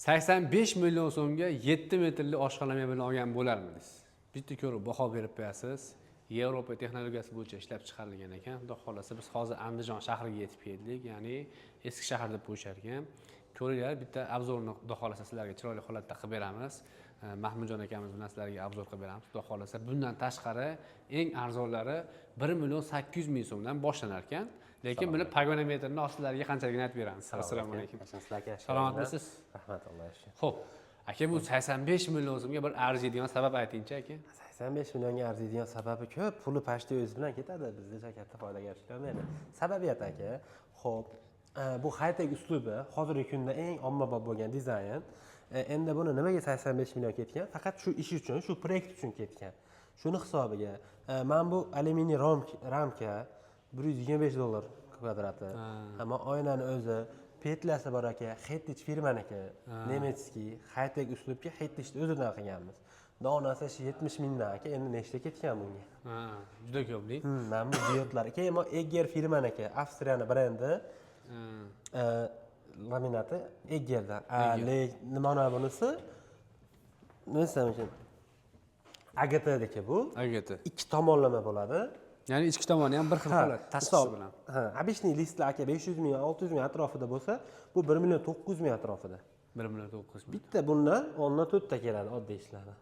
85 million so'mga 7 metrli oshxona mebelini olgan bo'larmidingiz? Bitta ko'rib baho berib qo'yasiz. Yevropa texnologiyasi bo'yicha ishlab chiqarilgan ekan. Xudo xohlasa, biz hozir Andijon shahriga yetib keldik, ya'ni eski shahar deb qo'yishar ekan. Ko'ringlar, bitta обзор ni, xudo xohlasa, sizlarga chiroyli holatda qilib beramiz. Mahmudjon akamiz bilan sizlarga обзор qilib beramiz, xudo xohlasa. Bundan tashqari, eng arzonlari 1 million 800 ming so'mdan boshlanar ekan. Lekin buni погонометр ni sizlarga qanchaligini aytib beramiz. Assalomu alaykum. Salomatmisiz? Rahmat, Allohga shukur. Xo'p, aka, bu 85 million so'mga bir arziydigan sabab aytingchi, aka. 85 millionga arziydigan sababi ko'p. Puli почти o'zi bilan ketadi. Bizda katta foydaga erisholmaydi. Sababiyat, aka. Xo'p, bu high-tech uslubi hozirgi kunda eng ommabop bo'lgan dizayn. Endi buni nimaga 85 million ketgan? Faqat shu ish uchun, shu proyekt uchun ketgan. Shuni hisobiga mana bu alyuminiy ramka 125 dollar kvadrati. Ammo oynani o'zi, петля si bor, aka, Hettich firmaniki, немецкий, high-tech uslubga Hettichni o'zidan qilganmiz. Donasi shu 70 mingdan, aka, endi nechta ketgan bunga? Ha, juda ko'plik. Mana bu diodlar. Keyin bu Egger firmaniki, Avstriyani brendi. Laminati Eggerdan. Nimani bunisi? Nima desam ekan? AGTdiki bu. AGT. Ikki tomonlama bo'ladi. Ya'ni ichki tomoni ham bir xil holat, tashqisi bilan. Ha, обычный listlar, aka, 500 ming, 600 ming atrofida bo'lsa, bu 1 million 900 ming atrofida. 1 million 900 ming. Bitta bundan o'ndan to'rtta keladi oddiy ishlardan.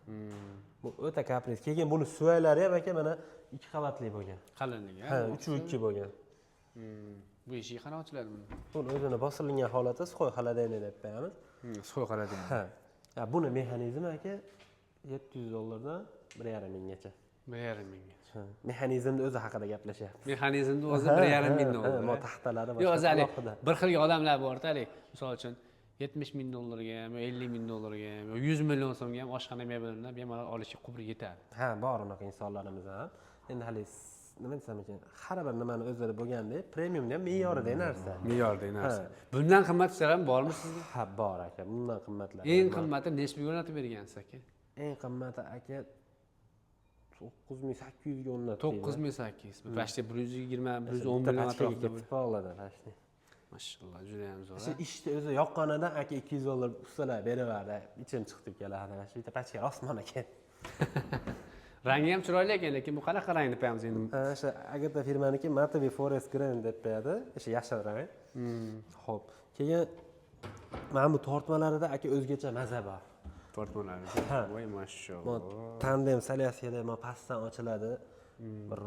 Bu o'ta каприз. Keyin buni suvaylari ham, aka, mana ikki qavatli bo'lgan. Qalinligi. Ha, uchu ikki bo'lgan. Bu eshigi qanaqa ochiladi buni? Buni o'zini bosilgan holati сухой холодильник deb qo'yamiz. Сухой холодильник. Ha. Ha, buni mexanizmi, aka, 700 dollardan 1,5 minggacha. 1,5 minggacha. Ha, mexanizmni o'zi haqida gaplashyapmiz. Mexanizmni o'zi 1,5 ming dollar. Ha, taxtalari Yo'q, boshqa o'zi haligi alohida. bir xil odamlar borda, haligi, misol uchun, 70 ming dollarga ham, yo 50 ming dollarga ham, yo 100 million so'mga ham oshxona mebelini bemalol olishga qudrat yetadi. Ha, bor unaqa insonlarimiz ham. Endi haligi nima desam ekan, har bir nimani o'zida bo'lgandek, premiumni ham me'yoridagi narsa. Me'yordagi narsa. Bundan qimmat ishlar ham bormi sizda? Ha, bor, aka, bundan qimmatlar. Eng qimmati nechi pulga o'rnatib bergansiz, aka? Eng qimmati, aka, 9800 ga o'rnatdik. 9800. Почти 120, 110 Bitta million pachkaga atrofida. ketib qoladi почти. Mashalloh, juda ham zo'r. Shu ishni o'zi yoqqanidan, aka, 200 dollar ustalar beraverdi. Ichim chiqdi keladi. Shu bitta pachka osmon ekan. Rangi ham chiroyli ekan, lekin bu qanaqa rang deb qo'yamiz endi? Ha, o'sha Agata firmaniki, матовый forest green deb qo'yadi. O'sha yashil rang. Xo'p, keyin mana bu tortmalarida, aka, o'zgacha maza bor. Tortmalari. Ha. Voy, mashalloh. Tandem солярка da mana pastdan ochiladi. Bir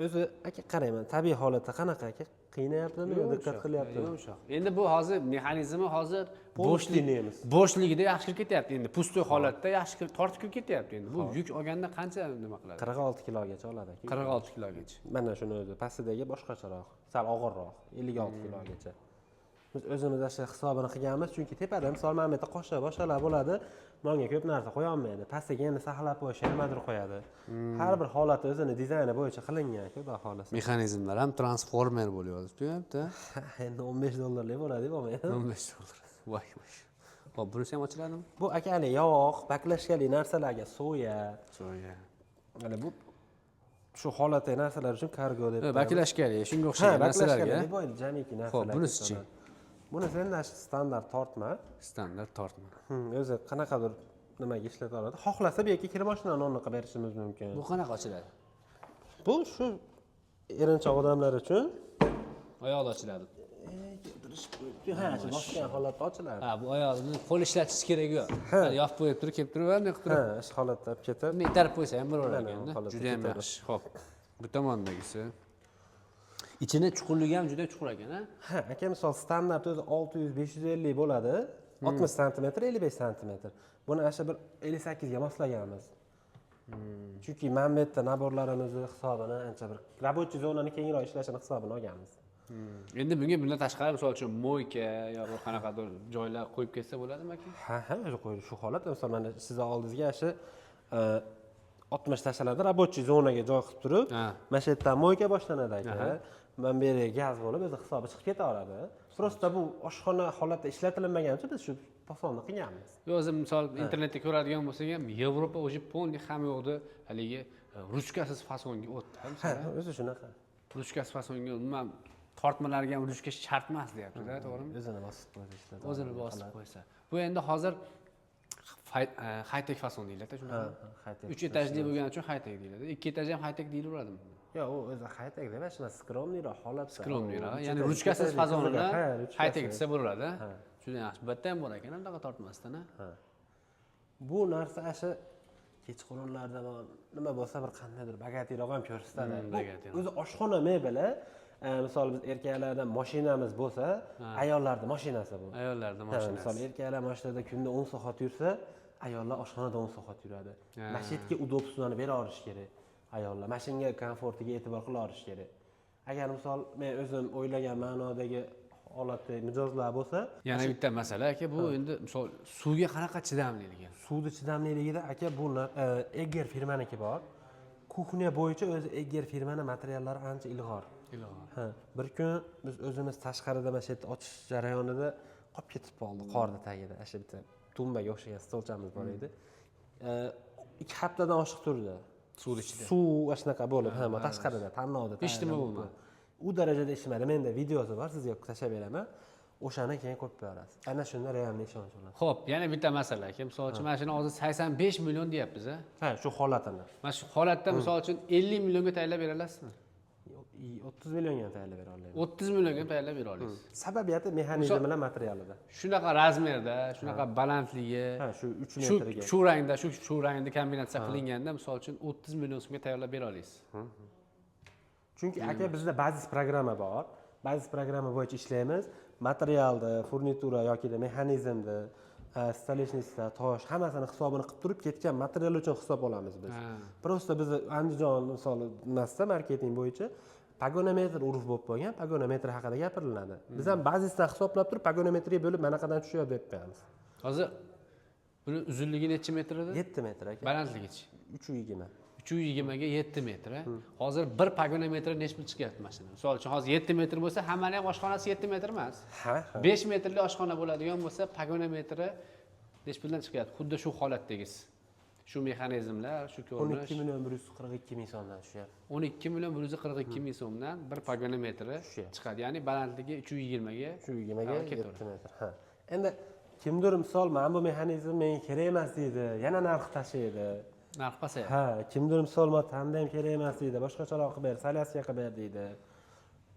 o'zi, aka, qarayman, tabiiy holatda qanaqa, aka? Qiynayaptimi yo diqqat qilyaptimi? Yumshoq. Endi bu hozir mexanizmi hozir Полностью nemis. Bo'shligida yaxshi kirib ketyapti. Endi пустой holatda yaxshi kirib, tortib kirib ketyapti endi. Bu yuk olganda qancha nima qiladi? 46 kilogacha oladi, aka. 46 kilogacha. Mana shuni o'zi pastidagi boshqacharoq, sal og'irroq, 56 kilogacha. Biz o'zimiz shu hisobini qilganmiz, chunki tepada, misol, mana bu yerda qoshiq boshqalar bo'ladi, nonga ko'p narsa qo'ya olmaydi. Pastiga endi saqlab qo'yish nimadir qo'yadi. Har bir holati o'zini dizayni bo'yicha qilingan, xudo xohlasa. Mexanizmlar ham transformer bo'lyapti, ha? Endi 15 dollarlik bo'ladi, bo'lmaydi. 15 dollar. Voy voy. Xo'p, bunisi ham ochiladimi? Bu, aka, hali yog', баклажка li narsalarga, soya, Soya. Hali bu shu holatdagi narsalar uchun kargo deb. Баклажка li, shunga Ha, o'xshagan narsalarga. баклажка li, любой jamiki narsalar. Xo'p, bunisichi? Bunisi endi shu standart tortma. Standart tortma. O'zi qanaqadir nimaga ishlata oladi. Xohlasa, bu yerga kir mashinani o'rniga qilib berishimiz mumkin. Bu qanaqa ochiladi? Bu shu erinchoq odamlar uchun. Oyoqda ochiladi. Ha, shu bosgan holatda ochiladi. Ha, bu oyog'ini qo'l ishlatish kerak yo'q. Hali yopib qo'yib turib, kelib turib, bunday qilib Ha, turib. shu holatda olib ketib. Buni itarib qo'ysa ham bo'laver Mana, ekanda. holatda Juda ham ketadi. yaxshi. Xo'p. Bu tomondagisi. Ichini chuqurligi ham juda chuqur ekan, ha? Ha, aka, misol, standart o'zi 600, 550 bo'ladi. 60 santimetr, 55 santimetr. Buni ana shu bir 58 ga moslaganmiz. Chunki mana bu yerda набор larimizni hisobini, ancha bir рабочий zonani kengroq ishlashini hisobini olganmiz. Endi bunga bundan tashqari, misol uchun, мойка yo bir qanaqadir joylar qo'yib ketsa bo'ladimi, aka? Ha, o'zi qo'ydi shu holat. Misol, mana sizni oldingizga shu 60 tashlanadi, рабочий zonaga joy qilib turib, mana shu yerdan мойка boshlanadi, aka. Mana bu yerga gaz bo'lib, o'zi hisobi chiqib ketaveradi. Просто bu oshxona holatda ishlatilmagani uchun biz shu fasonni qilganmiz. Yo'q, o'zi, misol, internetda ko'radigan bo'lsak ham, Yevropa уже полный hamma yoqda haligi ruchkasiz fasonga o'tdi. Ha, Misol, o'zi shunaqa. Ruchkasiz fasonga, umuman tortmalarga ham ruchka shart emas deyapti-da, to'g'rimi? O'zini bosib qo'ysa ishlatadi. O'zini bosib qo'ysa. Bu endi hozir high-tech fason deyiladi, shunaqa. High-tech. 3 etajli bo'lgani uchun high-tech deyiladi. 2 etaj ham high-tech deyilaveradimi? Yo'q, u o'zi high-tech emas, shunaqa скромный roq holatda. Скромный roq, Uch ya'ni etaj, ruchkasiz ikki etajli fasonini qiziq. Ha, ruchkasiz. High-tech desa bo'laveradi. Juda yaxshi. Bu yerda ham bor ekan, bunaqa tortmasdan, ha. Bu narsa shu kechqurunlarda nima bo'lsa bir qandaydir богатый roq ham ko'rsatadi. Bu Богатый roq. o'zi oshxona mebeli, misol biz erkaklarda mashinamiz bo'lsa, ayollarda mashinasi bu. Ayollarda Ha, mashinasi. misol erkaklar mashinada kunda 10 soat yursa, ayollar oshxonada 10 soat yuradi. Ha. Mana shu yerga удобство ni bera olish kerak. Ayollar mashinga komfortiga e'tibor qila olish kerak. Agar misol men o'zim o'ylagan ma'nodagi holatda mijozlar bo'lsa, Yana bitta masala aka, bu endi misol suvga qanaqa chidamliligi? Suvni chidamliligida aka, bu Egger firmaniki bor. Кухня bo'yicha o'zi Egger firmani materiallari ancha ilg'or. Ilg'or. Ha, bir kun biz o'zimiz tashqarida mana shu yerda ochish jarayonida qolib ketib qoldi qorni tagida. Ana shu bitta tumbaga o'xshagan stolchamiz bor edi. 2 haftadan oshiq turdi. Suvni ichida. Suv mana shunaqa bo'lib, ha, tashqarida, tanlovda. Hech nima bo'lmadi. U darajada ichmadi. Menda videosi bor, sizga tashlab beraman. O'shani keyin qo'yib berasiz. Ana shunda реальный ishonch bo'ladi. Xo'p, yana bitta masala aka. Misol uchun mana shuni hozir 85 million deyapmiz, a? Ha, shu holatini. Mana shu holatda misol uchun 50 millionga tayyorlab bera olasizmi? 30 millionga ham tayyorlab bera olaman. 30 millionga ham tayyorlab bera olasiz. Sababiyati mexanizmi bilan materialida. Shunaqa размер da, shunaqa balandligi, Ha, shu 3 shu metrga. shu rangda, shu rangda kombinatsiya qilinganda, misol uchun 30 million so'mga tayyorlab bera olasiz. Chunki aka, bizda bazis programma bor. Bazis programma bo'yicha ishlaymiz. Materialni, furnitura yoki mexanizmni, столешница, tosh, hammasini hisobini qilib turib, ketgan material uchun hisob olamiz biz. Просто biz Andijon misol nimasida marketing bo'yicha погонометр urf bo'lib qolgan, погонометр haqida gapiriladi. Biz ham bazisdan hisoblab turib, погонометр ga bo'lib manaqadan tushyapti deb qo'yamiz. Hozir buni uzunligi necha metr edi? 7 metr aka. Balandligichi? 3,20. 3,20 ga 7 metr. A? Hozir bir погонометр necha pul chiqyapti mashina? Misol uchun hozir 7 metr bo'lsa, hammani ham oshxonasi 7 metr emas. Ha. 5 metrli oshxona bo'ladigan bo'lsa, погонометр i necha puldan chiqyapti? Xuddi shu holatdagisi. Shu mexanizmlar, shu ko'rinish. 12 million 142 ming so'mdan tushyapti. 12 million 142 ming so'mdan bir погонометр i Tushyapti. chiqadi. Ya'ni balandligi 3,20 ga 3,20 ga ketaveradi. 7 metr. Ha. Endi kimdir misol mana bu mexanizm menga kerak emas deydi, yana narx tashlaydi. Narx pasayadi. Ha, kimdir misol man tandem kerak emas deydi, boshqacharoq qilib ber, соляска qilib ber deydi.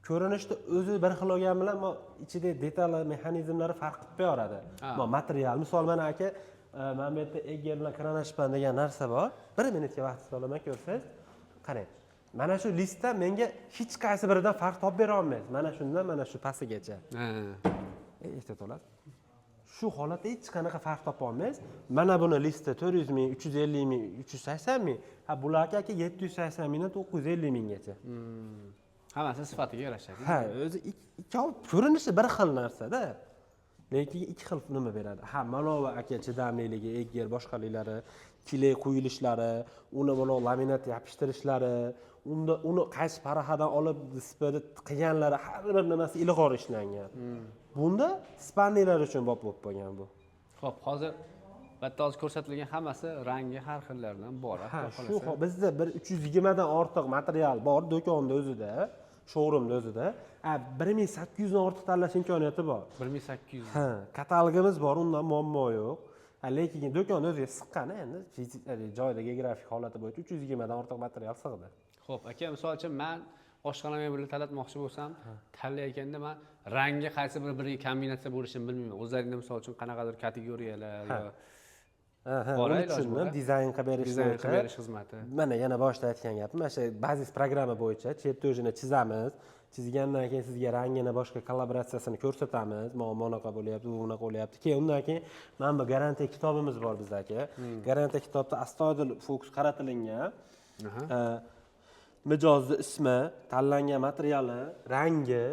Ko'rinishda o'zi bir xil bo'lgani bilan ichida detali, mexanizmlari farq qilib qo'yaveradi. Material, misol mana aka, mana bu yerda Egger bilan Kronashpan degan narsa bor. Bir minutga vaqt olaman, ko'rsangiz. Qarang. Mana shu listda menga hech qaysi biridan farq topib bera olmaysiz. Mana shundan mana shu pastigacha. Ehtiyot bo'lasiz. Shu holatda hech qanaqa farq topa olmaysiz. Mana buni listda 400 ming, 350 ming, 380 ming. Ha, bularga aka 780 mingdan 950 minggacha. Hammasi sifatiga yarasha. Ha, o'zi ikkovi ko'rinishi bir xil narsada. Lekin ikki xil nima beradi. Ha, mana bu aka chidamliligi, Egger boshqaliklari, клей quyilishlari, uni mana laminat yopishtirishlari, unda uni qaysi paraxadan olib spada qilganlari, har bir nimasi ilg'or ishlangan. Bunda спальный lar uchun bop bo'lib qolgan bu. Xo'p, hozir bu yerda hozir ko'rsatilgan hammasi rangi har xillaridan bor. Ha, Xudo shu xohlasa. bizda bir 320 dan ortiq material bor do'konda o'zida, showroomda o'zida. A, 1800 dan ortiq tanlash imkoniyati bor. 1800. Ha, katalogimiz bor, undan muammo yo'q. Ha, lekin do'konni o'ziga siqqani endi fizik joyda geografik holati bo'yicha 320 dan ortiq material sig'di. Xo'p, aka, misol uchun men oshxona mebelini tanlatmoqchi bo'lsam, tanlayotganda man rangi qaysi bir biriga kombinatsiya bo'lishini bilmayman. O'zlaringda misol uchun qanaqadir kategoriyalar yo Ha, Bor, uni iloji tushundim. bor. Dizayn qilib berish dizayn qilib bo'yicha. berish xizmati. Mana yana boshida aytgan gapim, mana shu bazis programma bo'yicha чертёж ini chizamiz. Chizgandan keyin sizga rangini, boshqa kollaboratsiyasini ko'rsatamiz. Mana bunaqa bo'lyapti, bu bunaqa bo'lyapti. Keyin undan keyin mana bu garantiya kitobimiz bor bizda aka. Garantiya kitobda astoydil fokus qaratilingan. Mijozni ismi, tanlangan materiali, rangi,